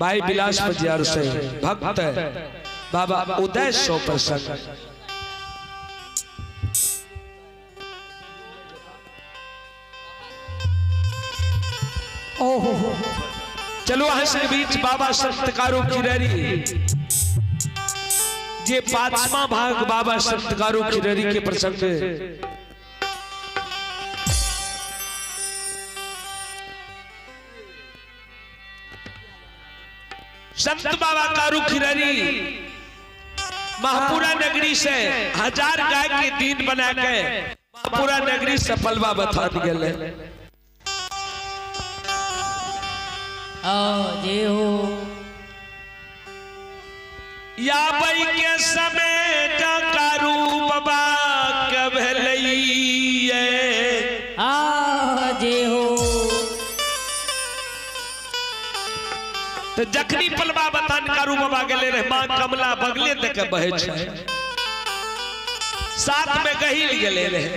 भाई बिलास बाजार से भक्त बाबा उदय सो प्रसंग। ओहो चलो अहाँ के बीच बाबा संतकारो खिररी जे पांचवा भाग बाबा संतकारो खिररी के प्रसंग। संत बाबा कारू खिररी महापुरा नगरी से 1000 गाय के दिन बना के महापुरा नगरी से पलवा बथान गए। या बई के समय कारू बाबा के भेलैये तो जखनी पलवा बथान कारू बाबा गेले रहे मां कमला बगले दे के बहे छै, साथ में गहिल गेले रहे।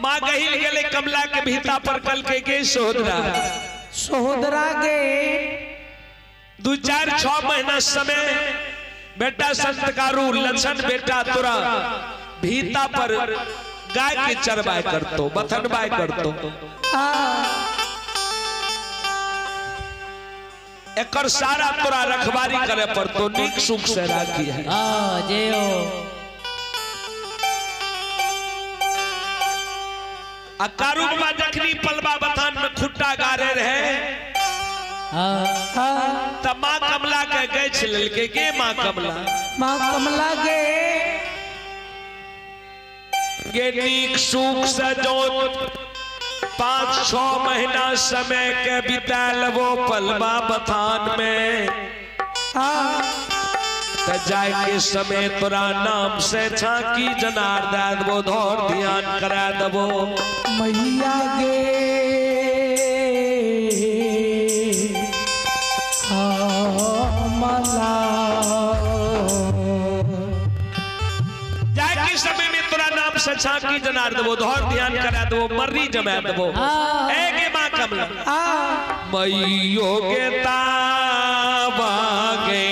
मां गहिल गेले कमला के भीता पर कल के गे सोहदरा सोहदरा गे 2 4 6 महीना समय बेटा संतकारू लक्षण बेटा तोरा भीता पर गाय के चरवाए करतो बथनबाय करतो। एकर सारा तोरा रखवारी करे पड़तो, नीक सुख से राखी है। आ कारू बाबा जखनी पलवा बथान में खुट्टा गारे रहे तब मां कमला के गैछ लेलकै। गे मां कमला, मां कमला गे गे नीक सुख से जो 5 6 महीना समय के बिता लेबो पलवा बथान में त जाय के समय तोरा नाम से छाकी जनार दे देबो, धोर ध्यान करा देबो। मैया गे कमला जाय के समय में तोरा नाम से छाकी जनार देबो, धोर ध्यान करा देबो, मर्री जमा देबो। ए गे मां कमला मैयो गे तावा गे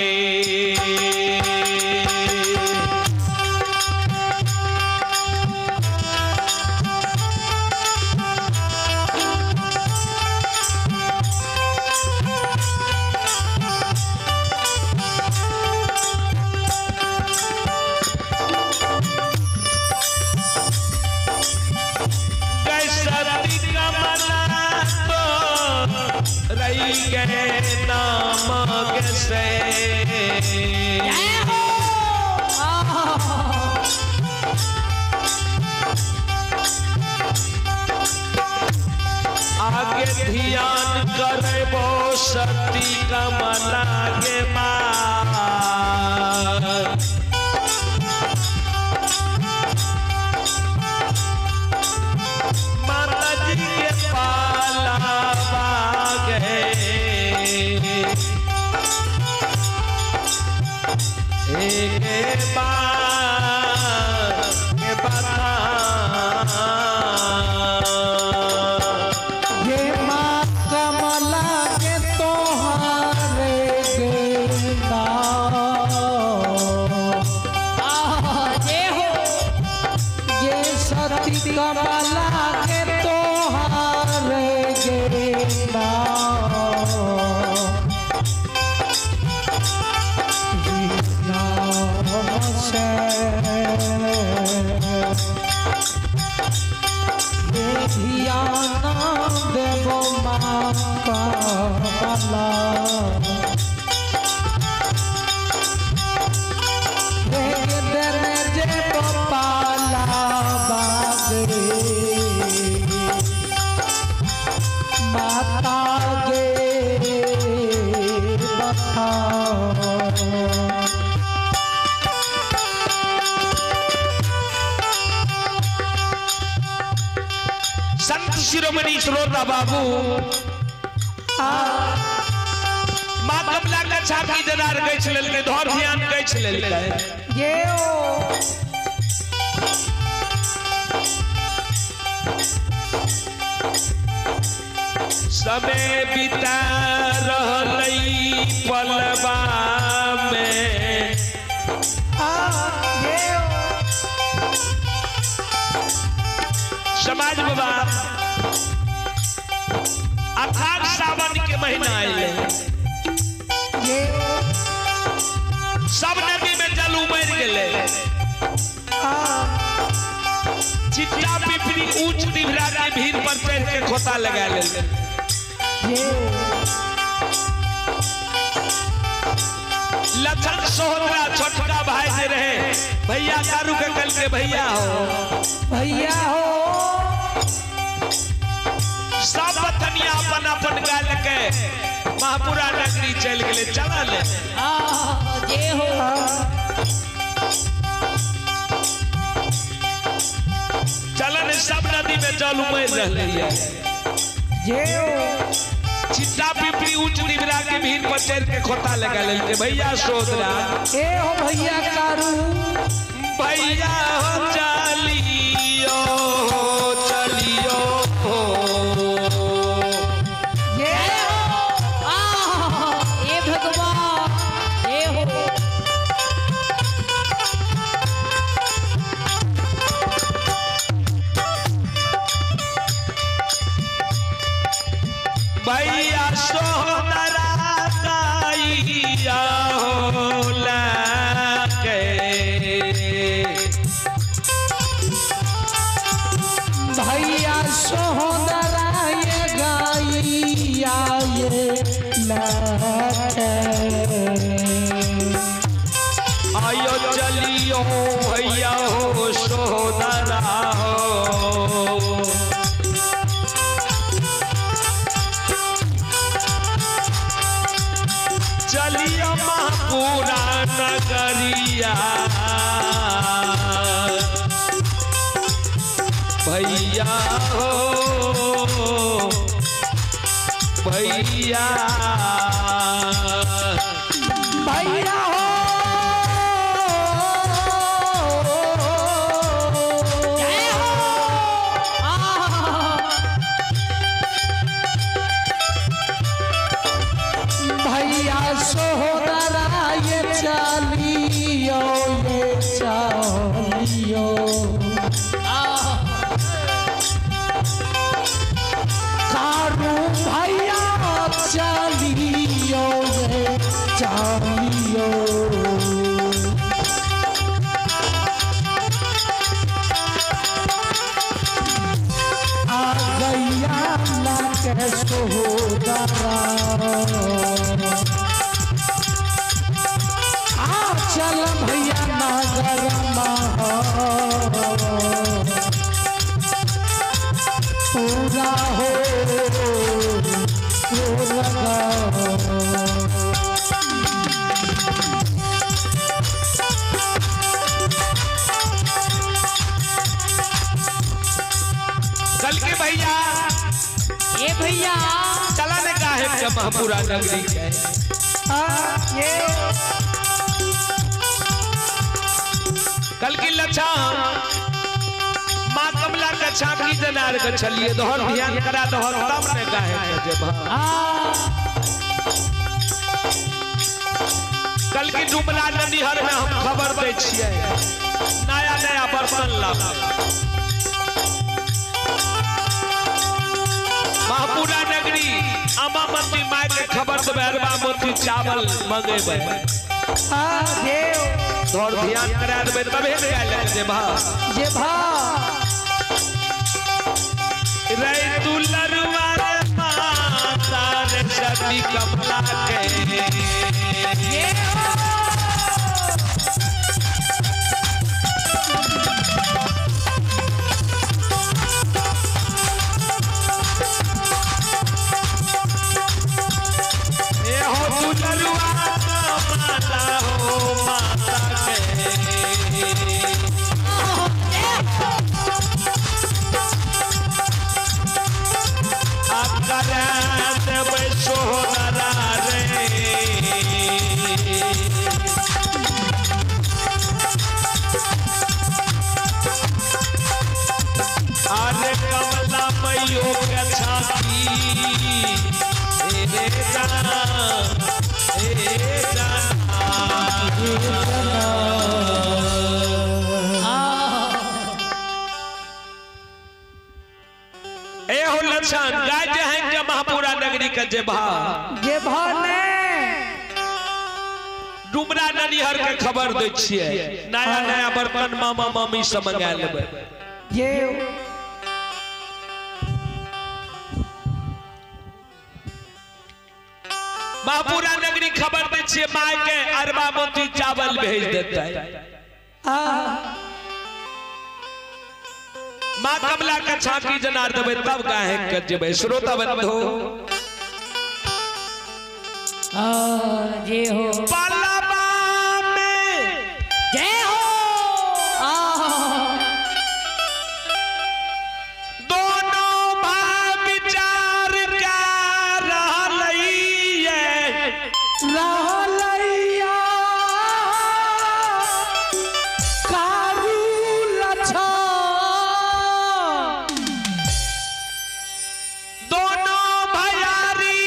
गए नाम से आगे ध्यान करबो सती कमला के मां माता जी के पाला गए एक बार के बता ये माँ कमला के तोहारे के ये सती कमला के तोहारे के देवो माँ कमला पाला बागे माता गे बता। संत शिरोमणि श्रोता बाबू मां कमला के छाती जनार गैछ लेलकै, धर ध्यान गैछ लेलकै। ये ओ समय बिता रहल पीपलबा में। समाज बाबा अखाड़ सावन के महीना आये, सब नदी में जल उमड़ गए। चिट्टा पिपरी ऊंच दिभरा के भीड़ पर चढ़ के खोता लगा ले। लखन सोहरा छोटका भाई जे रहे, भैया कारू के कल के भैया हो, भैया हो। सब बथनिया अपन अपन गाल के महापुरा नगरी चल गए। चला ले जे हो। चलन सब नदी में जल उमड़ रही है। जे हो। चिट्टा पिपरी ऊंच दिवरा के भीड़ पर चढ़ के खोता लगा लेलके। भैया सोदरा ए हो भैया कारू, भैया हो चलियो चलियो हो। ये हो आ ए भगवान ये हो। भैया सोदरा काइया हो लके, भैया सोदरा ये गाइया ये लके। आयो चलियो भैया हो सोदरा हो। चलियो महापुरा नगरिया, भैया हो भैया, भैया हो। जय हो। भैया सोदरा ये चलियो ये चलियो। कारू भैया चलियो ये चलियो। आ गैया लके सोदरा, आ चल भैया नगर पूरा हो लगा। कल के भैया ए भैया चला ने काहे के महापुरा नगरी के। ये कल की लच्छा माँ कमला के छाकी देनार के छलिए दोहर ध्यान करा दोहर तब ने काहे के जे। कल की डुमरा ननिहर में हम खबर दै छियै, नया नया बर्तन लाब। महापुरा नगरी अमामती माय के खबर देबै, अरबा मोती चावल मंगेबै। तोहर ध्यान करा देबै तबे ने गाय लग जे भा जे भा। रे दुलरुआ रे माता रे सती कमला के। ये हो। ए हो दुलरुआ माता हो माता के। करा देबै सोदरा रे, अरे कमला मैयो के छाती रे जान। हे जना। ए हो लक्षण गाय जे हैं के महापुरा नगरी के जे भा जे भा ने डुमरा ननिहर के खबर दै छियै, नया नया बर्तन मामा मामी से मंगा लेबै। ये महापुरा नगरी खबर दै छियै, my के अरबा मोती चावल भेज देतै। माँ कमला के छाकी जना देबै तब गाहे के जेबै। श्रोता बंधु जे हो पालाबा में जय हो। दोनों भाई विचार का रहलैया रहलैया कारू लछा दोनों भैयारी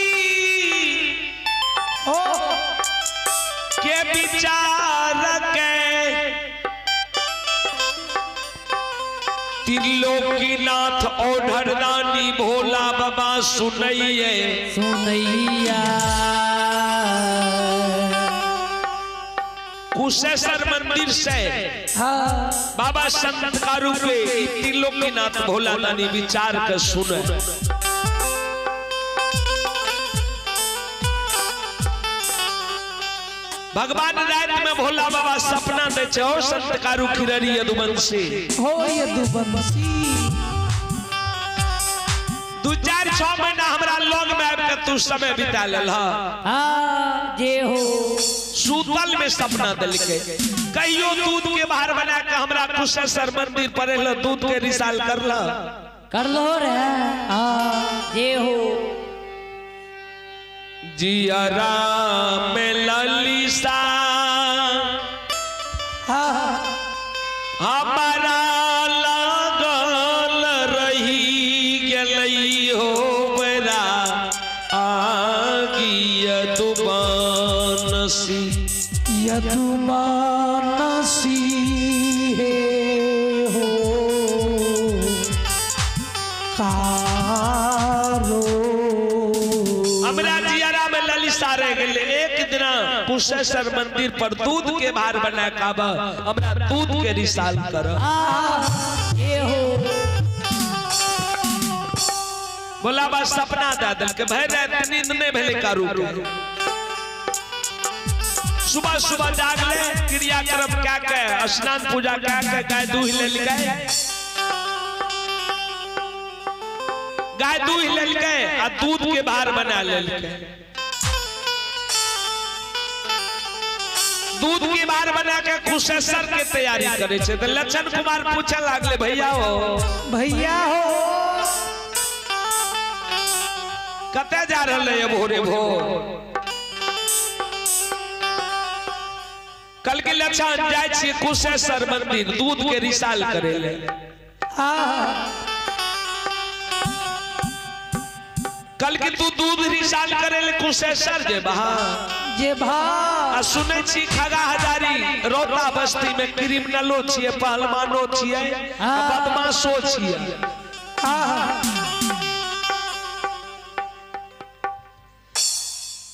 के विचार के त्रिलोकीनाथ औढरदानी भोला बाबा सुनैये सुनैया। कुशेश्वर मंदिर से बाबा संत कारू के त्रिलोकीनाथ भोला दानी विचार के सुने। भगवान रात में भोला बाबा सपना दे छे ओ संत कारू खिररी यदुवंशी हो यदुवंशी 2 4 6 महीना हमरा लग में आबि के तू समय बिता लेल। हां जे हो सूतल में सपना देलकै कहियो दूध के बाहर बना के हमरा कुशेश्वर मंदिर पर एल दूध के रिसाल करल करलो रे। हां जे हो जिया राम ललिसा हमारा लागल रही गेलै हो बरा आगी यदुवंशी यदुवंशी हे हो कारो। हमरा जियारा में ललिसा रह गेलै। एक दिन कुशेश्वर मंदिर पर दूध के भार बना के आब हमरा दूध के रिसाल कर। ये हो बोला बस सपना दे देलकै। भरि राति नींद नहीं भेलै कारू के। सुबह सुबह जागले क्रियाक्रम कए के स्नान पूजा कए के गाय दूहि लेलकै, गाय दूहि लेलकै आ दूध के भार बना लेलकै। दूध के भार बना के कुशेश्वर के तैयारी करे छे। तो लक्षण कुमार पूछे लागले भैया हो भैया हो कते जा रहले है भोरे भोर? कल के लक्षण जाय छी कुशेश्वर मंदिर दूध के रिसाल करे ले। कल के तू दूध रिसाल करे ले कुशेश्वर जे बहा जे भा। आ सुनै छी खगा हजारी रौता बस्ती में क्रिमिनलो छियै, पहलवानो छियै, बदमाशो छियै।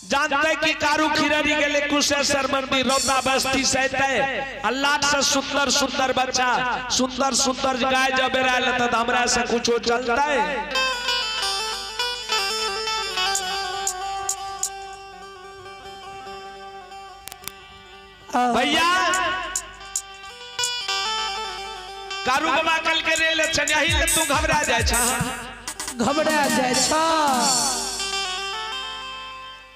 जानते कि कारू खिररी गेले कुशेश्वर मंदिर रौता बस्ती से अतै अल्लाह से सुंदर सुंदर बच्चा सुंदर सुंदर गाय जब बेरायल त हमरा से कुछो चलतै। भैया कारू बाबा कल के रे लक्षण यही ले तू घबरा जाय छा घबरा जाय छा।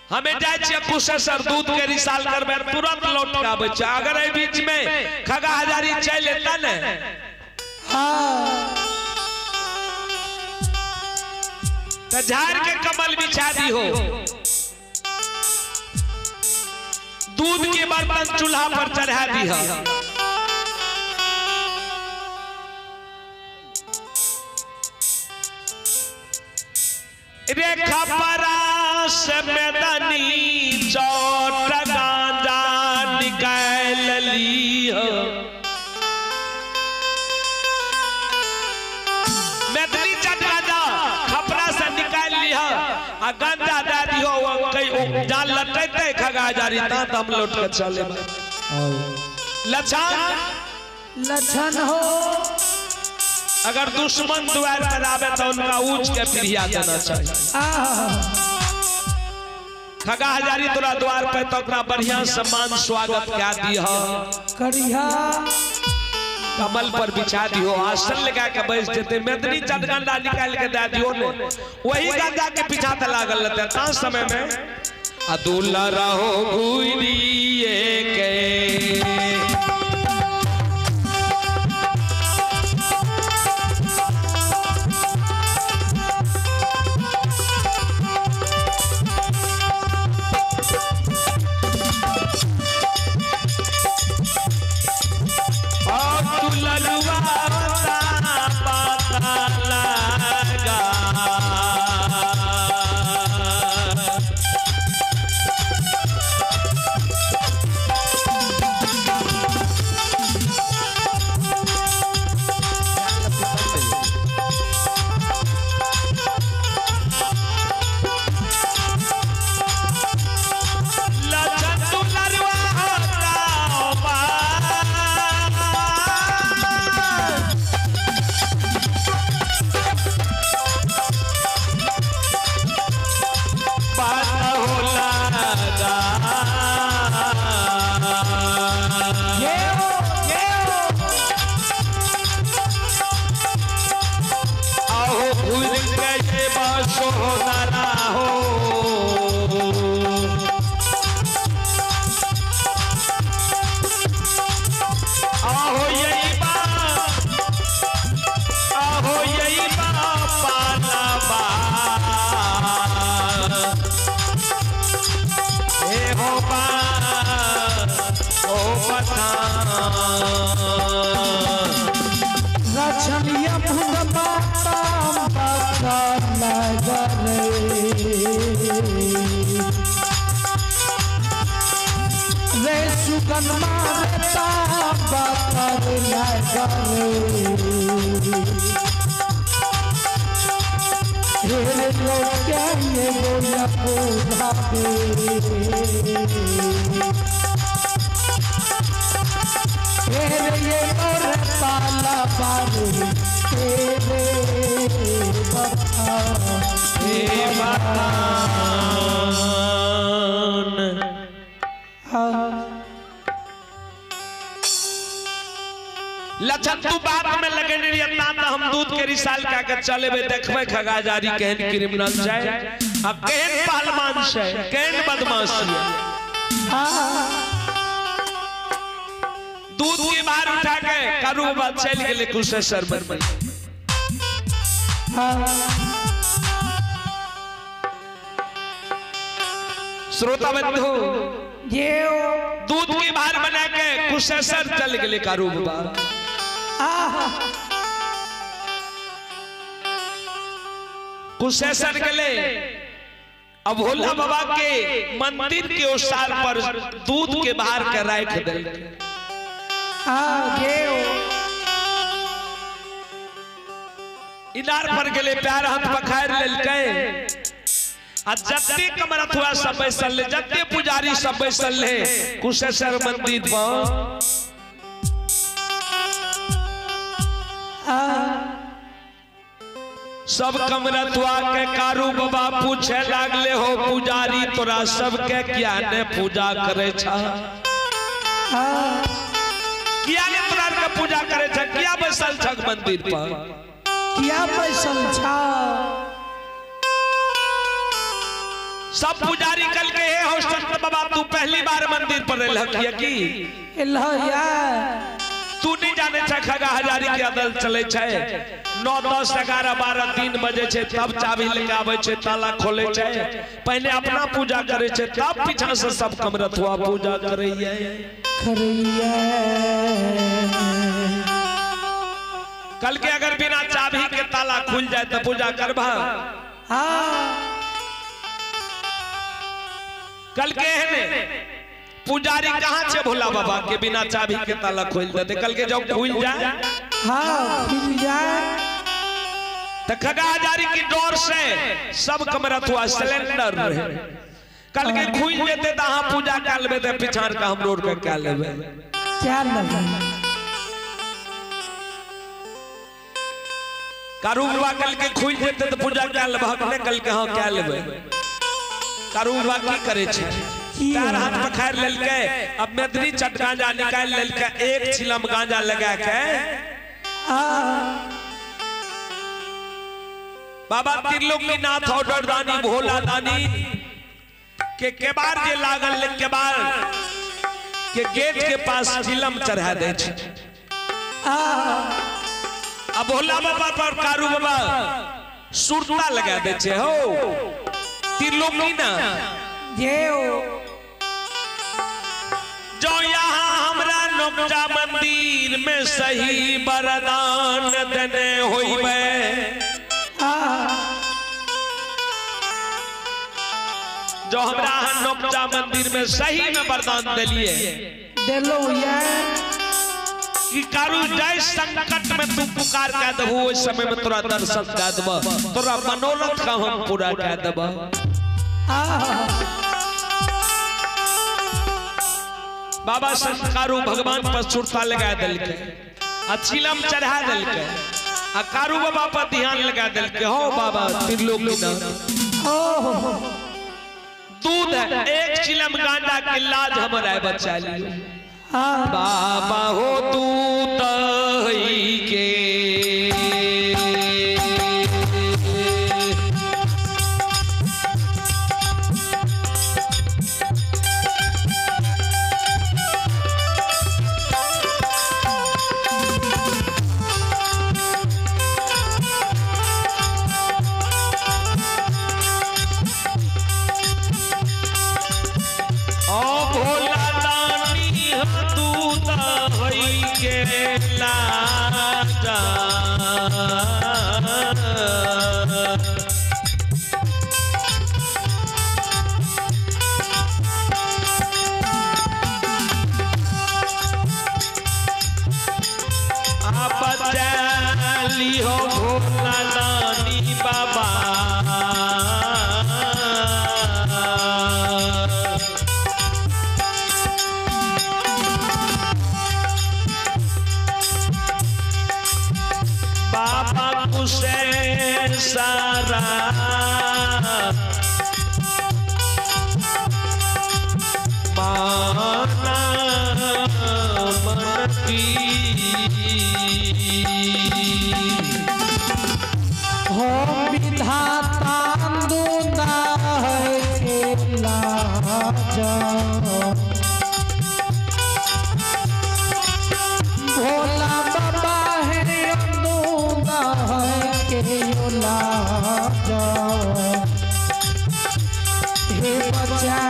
हमें जाय छियै कुशेश्वर दूध के रिसाल करबै तुरंत लौट के आबै छियै। अगर एहि बीच में खगा हजारी चलि एतै ने त झाड़ के कमल बिछा दी हो, दूध के बर्तन चूल्हा पर चढ़ा दी हो। रेखा परास मैदानी चौट आ गंजा दे दियो कई जाल लटैते खगा हजारी ता हम लौट के चले। लछन लछन हो अगर दुश्मन द्वार पर आवे तो उनका ऊंच के फिरिया देना चाहिए। खगा हजारी तोरा द्वार पे तो अपना बढ़िया सम्मान स्वागत क्या दिया करिया कमल पर बिछा दियो आसन लगा के बैठ जेते मेदनी चटगंडा निकाल के दे दियो ने वही गंगा के पीछा त लागल रहते ता समय में अदुल्ला रहो गुरिये के लछन तू बात में लगे नहीं ता हम दूध के रिसाल का के चले बे देखबे खगा जारी केहन क्रिमिनल छै आ केहन पहलवान छै केहन बदमाश छै। दूध के बाहर उठा के कारू बाबा चल गेले कुशेश्वर में। श्रोता बंधु दूध के बाहर बना के कुशेश्वर चल गेले कारू बाबा। कुशेश्वर गेले अब भोला बाबा के मंदिर के ओसार पर दूध के बाहर के राख दिल। इनार पर गेले प्यार हाथ पखार लेलकै आ जते कमरथुआ सब बैसल ले जते पुजारी सब बैसल ले कुशेश्वर मंदिर पर सब कमरथुआ के कारू बाबा पूछे लागले हो पुजारी तोरा सबके किया ने पूजा करे छा किया ने तोरा के पूजा करे छा किया बैसल छ मंदिर पर किया बैसल छा। सब पुजारी कल के हे हो संत बाबा तू पहली बार मंदिर पर एलह किया की एलह या तू नहीं जाने छा खगा हजारी के अदल चले छे 9 10 11 12 3 बजे छे तब चाबी लेके आवे छे ताला खोले छे पहले अपना पूजा करे छे तब पीछा से सब कमरथुआ पूजा करैये करैये। कल के अगर बिना चाबी के ताला खुल जाए तो पूजा करबा। हां कल के है ने पुजारी कहाँ छे भोला बाबा के बिना चाबी के ताला खोल देते कल के जब खुल जाए। हाँ खुल जाए तो खगा हजारी की डोर से सब कमरा थुआ सिलेंडर रहे। कल के खुल जेते त अहाँ पूजा कर लेबे त पिछाड़ का हम रोड के क्या लेबे क्या लेबे। कारू बाबा कल के खुल जेते त पूजा कर लेबे, हकने कल के हां क्या लेबे। कारू बाबा की करे छै, चार हाथ पखार लेलके, अब मेदनी चट गांजा निकाल लेलके, एक छिलम गांजा लगा के बाबा त्रिलोकीनाथ ऑर्डर दानी भोला दानी के केबार जे लागल ले केबार के गेट के पास चिलम चढ़ा दे छै। अब भोला बाबा पर कारू बाबा सुरता लगा दे छै। हो त्रिलोकीनाथ जो यहाँ हमरा नोकचा मंदिर में सही वरदान देने होइबे, जो हमरा नोकचा मंदिर में सही में वरदान दिलिए देलो कि कारू जय संकट में तू पुकार कह देबू, ओहि समय में तोरा दर्शन दे देब, तोरा मनोरथ का हम पूरा कह देब। बाबा संत कारू भगवान पर सुरता लगा दिलके, आ चिलम चढ़ा दिलके, आ कारू बाबा पर ध्यान लगा दिलके। हो बाबा त्रिलोकीनाथ दूध है एक चिलम गांजा के लाज हमरा बचा लियो। बाबा हो दूध के सारा माना मन की हो विधाता दूधा के लाजा भोला बाबा है दूधा के लाजा हे बचा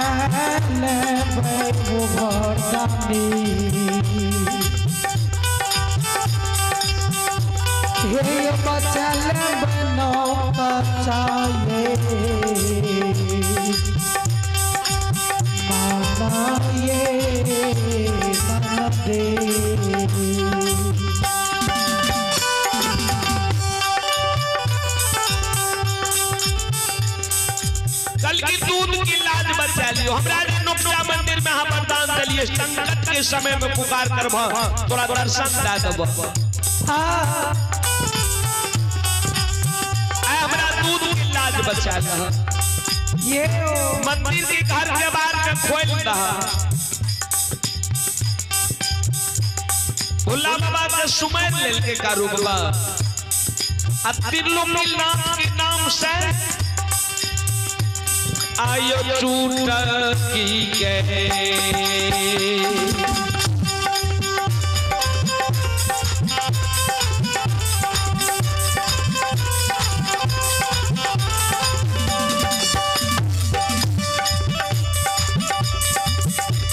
ले वरदानी हे बचा ले बनो बचाए माना ये मन दे। कल की दूध की लाज बचा लियो। हमरा नोकचा मंदिर में हम वरदान दिलिए, संकट के समय में पुकार करब तोरा दर्शन दे देब। आय हमरा दूध की लाज बचा लह, ये मंदिर के घर के बाहर के खोल दह। भोला बाबा के सुमर लेल के कारू बाबा आ त्रिलोकीनाथ के नाम से आयो चूटकी के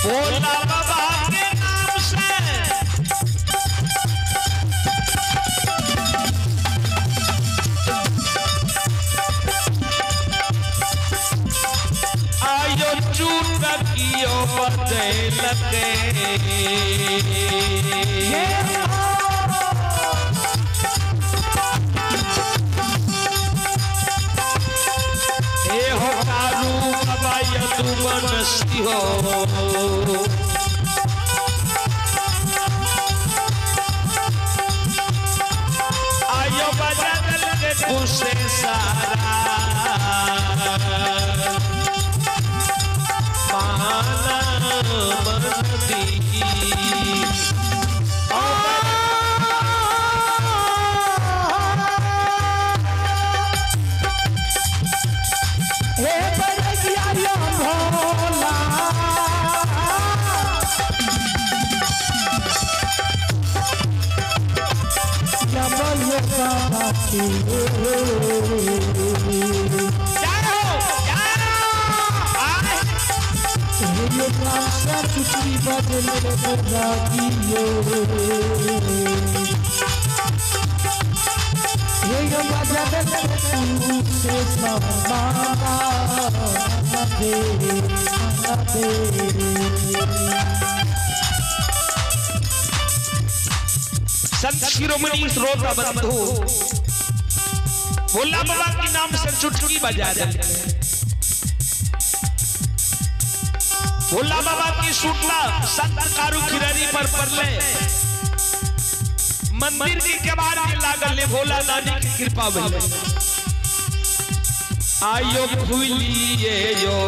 भोला बाबा के नाम से आयो चूटकियो बदलके यदुवंशी हो। आयो बजा दल कुशे सारा माना मनदी। हे बरगिया यो भोला जब ये बाबा के जय हो जय आए। हे नाम से चुटकी बदल बजाइयो हे यो बजा दल से सब माना दे दे। संत शिरोमणि श्रोता बंधु भोला बाबा के नाम से चुटकी बजा दे। भोला बाबा की सूचना संत कारू खिरारी पर पड़ले मंदिर के केवाड़ के लागल ले भोला दानी की कृपा भइल। आयो भूलिए यो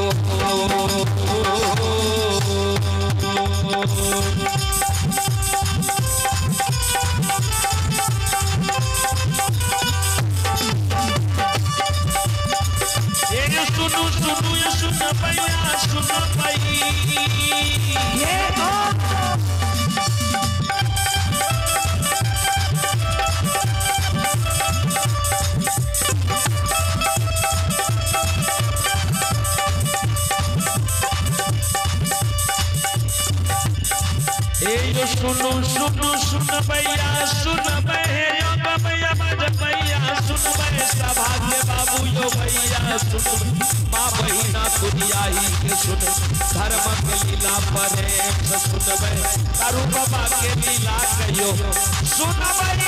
ये सुनु सुनु ये सुन भैया सुन भई ये ए सुनु सुनु सुन भैया सुन भैया भैया भैया सुन भैया सभाग्य बाबू यो भैया सुन माँ बहिना दुनिया ही के सुन धर्म के लीला प्रेम से सुन भै तारू बाबा के लीला कहियो सुन भई।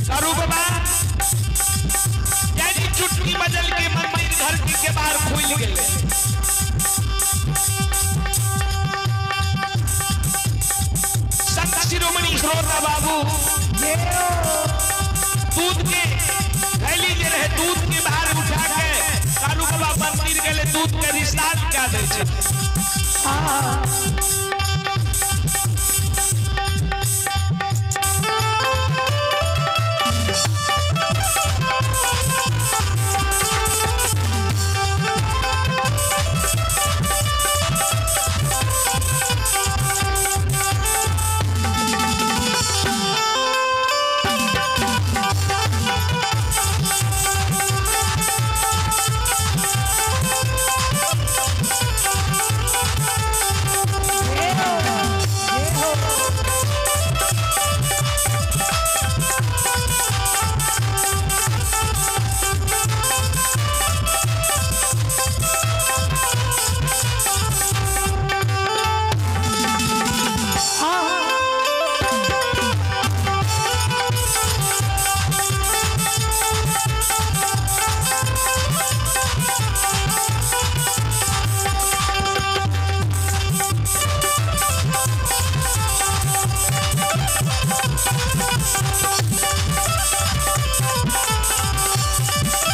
कारू बाबा यानी चुटकी बदल के मंदिर घर के बाहर खुल गए। संत शिरोमणि श्रोता बाबू दूध के थैली जे रहे दूध के बाहर उठा के कारू बाबा मंदिर गए दूध के रिसाद क्या दे छे।